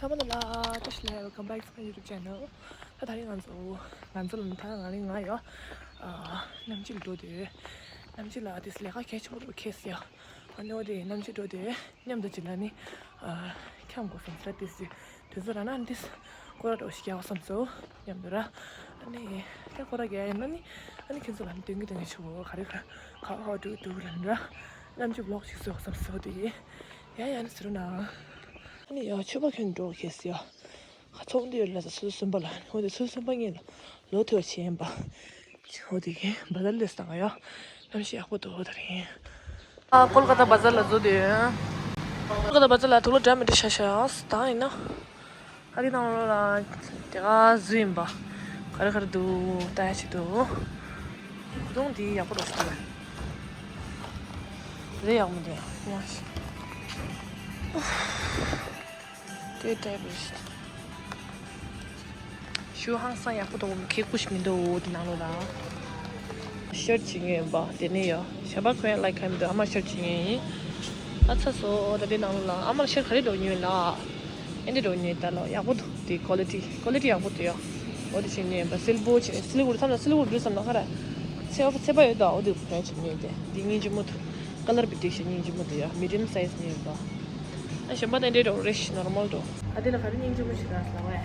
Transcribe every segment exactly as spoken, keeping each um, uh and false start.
ལ་བཀྲ་ཤིས་བདེ་ལེགས། Welcome back to my YouTube channel. ད་དེ་རིང་ང་ཚོ་ང་ཚོ་ལ་ད་ང་རིང་ང་ཡོ། ཨ། གནམ་དཔྱིད་འགྲོ་དུས། གནམ་དཔྱིད་ལ་དེ་ལས་ཀ་གལ་ཆེན་པོ་རུ་ཁེལ་སོང་ཡ། ཨ་ནི་འོ་དེ་གནམ་དཔྱིད་འགྲོ་དུས་མཉམ་དུ་ཅིག་ལ་ནི། ཨ། འཁྱམ་དགོས་སམ་ཟེར་དེ་སི། དེ་ཚོ་ར་ན་འདིས་སྐོར་ར་འགྲོ་ཞིག་རྒྱག་བསམ་སོ། མཉམ་དུ་ར། ཨ་ནི་དེ་སྐོར་ར་རྒྱག་ཡིན་ན་ནི། ཨ་ནི་ཁྱེད་ཚོ་ལ་ནི་སྟོན་གི་སྟོན་གི་ཆུ་བོ་ག་རེ་ག་ག་ཧོ་ཏུ་ཏུ་ལ་ནི་ར། གནམ་གྱི་ཝི་ལོག་ཞིག་བཟོ་བསམ་སོ་དེ། ཡ་ཡ་ནི་ཟེར་ན། ཨ་ནི་ཡ་ཆུ་བ་ཁྱོན་འགྲོ་ཁེལ་སི་ཡ། ཁ་ཚོང་འདི་ཡོད་ལ་ས་སུ་སུན་པ་ལ་ནི་ཧོ་དེ་སུ་སུན་པ་ངེད་ལ་ལོ་ཐོས་ཆེན་པ། ཧོ་དེ་གི་བ་དར་ལས་སྟངས་ཡ། གནམ་གཤིས་ཡག་པོ་འདུག་ད་རིང་། ཨ། ཀོལ་ཀ་ཏ་བ་ཛར་ལ་འཛུལ་དུས། ཀོལ་ཀ་ཏ་བ་ཛར་ལ་དུག་ལོག་འདྲ་མི་འདྲ་ཤ་ཤ་ད་ཡིན་ན། ཨ་རི་ནང་ལོགས་ལ་དེ་ག་འཛུལ་ཡིན་པ། ག་རེ་ག་རེ་འདུག་ལྟ་ཡ་ཅིག་འདུག་གོས་ཐུང་འདི་ཡག་པོ་འདུག་ཟེར། རེ་ཡག་མོ་འདུག་ཡ། དེ་ལྟ་བུ་ཞིག་ཤུ་ཧང་སང་ཡག་པོ་འདུག་ཁེ་ཀུ་ཞིག་མི་འདུག་འོ་དེ་ནང་ལོགས་ལ། ཤར་བྱེད་ངེས་ཡིན་པ་དེ་ནས་ཡོ། ཞབས་པ་ཁོ་ཡང་ལའིག་ཁ་མི་འདུག་ཨ་མ་ཤར་བྱེད་ངེས་ཡིན། ཨ་ཚ་སོ་ད་དེ་ནང་ལོགས་ལ་ཨ་མ་ལ་ཤར་ག་རེ་འགྲོ་ཉོས་ལ། ཨེ་འདྲ་འགྲོ་ཉོས་ད་ལོ་ཡག་པོ་འདུག་དེ་ཀོ་ལི་ཊི་ཀོ་ལི་ཊི་ཡག་པོ་འདུག་ཡོ། འོ་དེ་བྱེད་ངེས་ཡིན་པ་སིལ་བོ་བྱེད་སིལ་བོ་རུ་ཚང་ལ་སིལ་བོ་རུ་ཚང་ལ་ཁ་ར། ཚེ་བ་ཚེ་བ་ཡོད་ད་འོ་དེ་ཁོ་ཡང་བྱེད་ངེས་དེ་འདི་སྙིང་རྗེ་མོ་འདུག་ཀ་ལར་བི་ཏིག་ཤ་སྙིང་རྗེ་མོ་འདུག་ཡ། མི་ཌི་ཡམ་སའི་ཛི་ནས་ཡིན་པ། ཨ་ཞིམ་པ་དེ་འདྲའི་འགྲོ་རེ་ཞིག་ནོར་མལ་འགྲོ། ཨ་དེ་ལ་ག་རེ་སྙིང་རྗེ་མོ་ཞིག་རག་ལ་བས།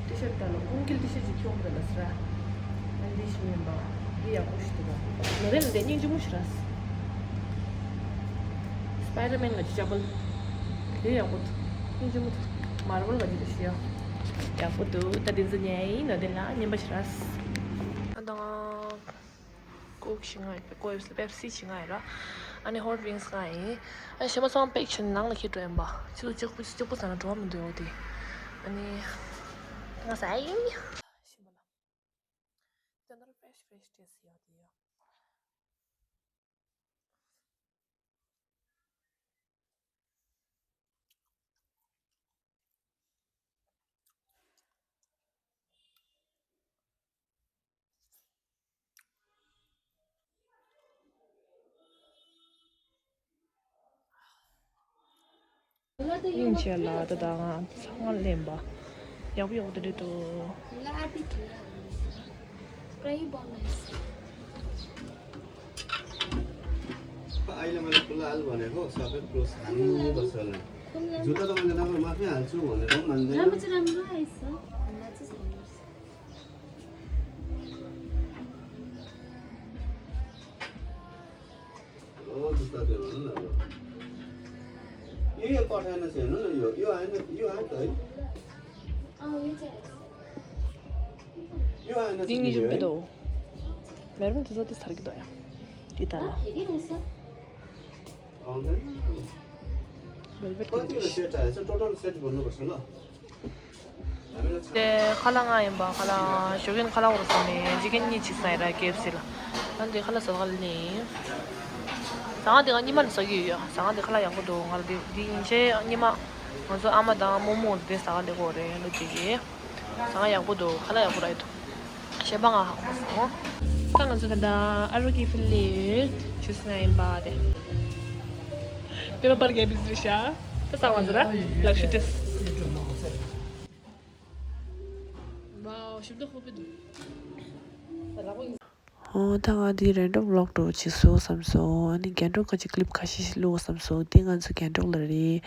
ཏི་ཤར་ད་ལ་ཀུན་མཁྱེན་ཏི་ཤར་ཅིག་ཁྱོང་པ་ལ་ཟེར། ཨ་འདི་ཞིག་ཡིན་པ། འདི་ཡག་པོ་ཞིག་འདུག་ག་ནོ་རེ་ལ་དེ་སྙིང་རྗེ་མོ་ཞིག་རག་སི་པའི་ཌར་མེན་ང་ཅི་ཅག་པོ། དེ་ཡག་པོ་འདུག་སྙིང་རྗེ་མོ་འདུག་མར་བལ་ང་ཅི་རེ་ཞིག་ཡ། ཡག་པོ་འདུག་ད་དེ་ཚོ་ཉན་ཡིན་ནོ་དེ་ལ་ཉན་པ་ཞིག་རག་སི། ཨ་ད་ང་། ཀོག་ཞིག་ང་ཡིན། ཀོག་ཡོད་སི་པེབ་སི་ཞིག་ང་ཡིན་ར། ཨ་ནི་ཧོཊ་ཝིང་སི་ང་ཡིན། ཨ་ཞེ་མ་སོང་པེག་ཆེན་ནང་ལ་ཁྱེར་འགྲོ་ཡིན་པ། ཆུ་ཚོད་གཅིག་པུ་གཅིག་པུ་ཟ་ན་འགྲོ་བ་མི་འདུག་འོ་དེ། ཨ་ནི། ང་ཟ་ཡིན། ཞིམ་པ་ལ། ད་ནོར་ཕེ་རེཤ་ཕེ་རེཤ་ཊེ་སི་ཡོད་དེ་ཡོད། སྙིང་རྗེ་ལ་ད་ལྟ་ང་ཚང་མ་ལེན་པ། ཡག་པོ་ཡག་པོ་དེ་འདྲ་འདུག आइला मैले खुला हाल भनेको सबै क्लोज हान्नु पर्छ होला। जुत्ता त मैले नम्बर मात्रै हाल्छु भनेर पनि मान्दैन। राम्रो चाहिँ राम्रो आएछ। ओ, जुत्ता त्यो हेर्नु न यो। यो, यो पठाएन चाहिँ हेर्नु न यो। यो आएन, यो आयो त है? अँ, यो चाहिँ आएछ। यो आएन चाहिँ यो है? मेरो पनि त्यस्तो त्यस्तो खालको त आयो। यो त आयो। आउँदैन। Velvet कतिवटा सेट आएछ? टोटल सेट भन्नुपर्छ ल। དེ་ཁ་ལག་ང་ཡིན་པ། ཁ་ལག་ཞོགས་ཀས་ཁ་ལག་འོར་སོང་ནས་ཅི་ཀན་གཉིས་ཅིག་ཟ་ཡ་ར་ཀེ་ཨེཕ་སི་ལ། ཨ་འདི་ཁ་ལག་ཟ་ག་ལ་ནི། ཟ་ཁང་དེ་ང་ཉི་མ་ནས་ཟ་གི་ཡོད་ཡ། ཟ་ཁང་དེ་ཁ་ལག་ཡག་པོ་འདུག་ང་ལ་འདི་འདི་ཡིན་ཆེ་ཉི་མ། ང་ཚོ་ཨ་མ་དང་རྨོ་མོ་འདི་ཟ་ཁང་དེ་གོ་རེད་ལོ་དེ་གི། ཟ་ཁང་ཡག་པོ་འདུག་ཁ་ལག་ཡག་པོ་ར་ཡོད་འདུག་གཞན་པ་ང་ཧ་གོ་མ་སོང་། ད་ང་ཚོ་ད་ལྟ་ཨ་རོ་ཀི་ཕི་ལི་ཇུས་ང་ཡིན་པ་དེ། པེ་པ་པར་གེ་བི་ཟི་རི་ཤ། ད་ས་ང་ཚོ་ར་ལག་ཤུ་ཏེ། Wow, ཞིམ་ཏོག་ཧོ་པེ་འདུག་ཨོ་ད་ང་འདི་རེན་ཌམ་བི་ལོག་འདྲ་བོ་ཅིག་བཟོ་བསམ་སོང་། ཨ་ནི་རྒྱན་དྲུག་ཁ་ཅིག་ཀི་ལིབ་ཁ་ཤས་ཤིག་བླུགས་བསམ་སོང་། འདི་ང་ཚོ་རྒྱན་དྲུག་ལ་རེད།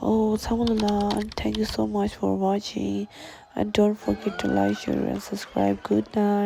Oh, ཚང་མ་ལ། Thank you so much for watching, and don't forget to like, share and subscribe. Good night.